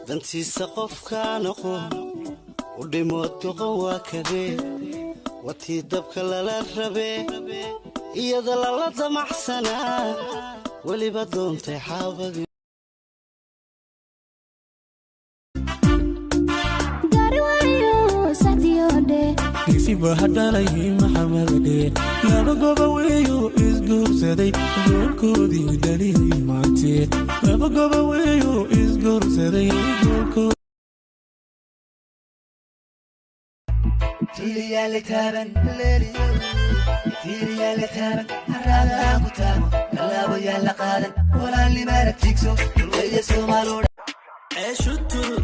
Dantiisa qofka noqo u dhimo doqon waa kadee, watii dabka lala rabee, iyada lala damacsanaa, weliba doontay xaabadii. Isiba hadhalay Maxamedhe, laba goba weeyo isguursaday, goolkoodii dhaliyay maante. Laba goba weeyo isguursaday, goolkood. Ceeshu tur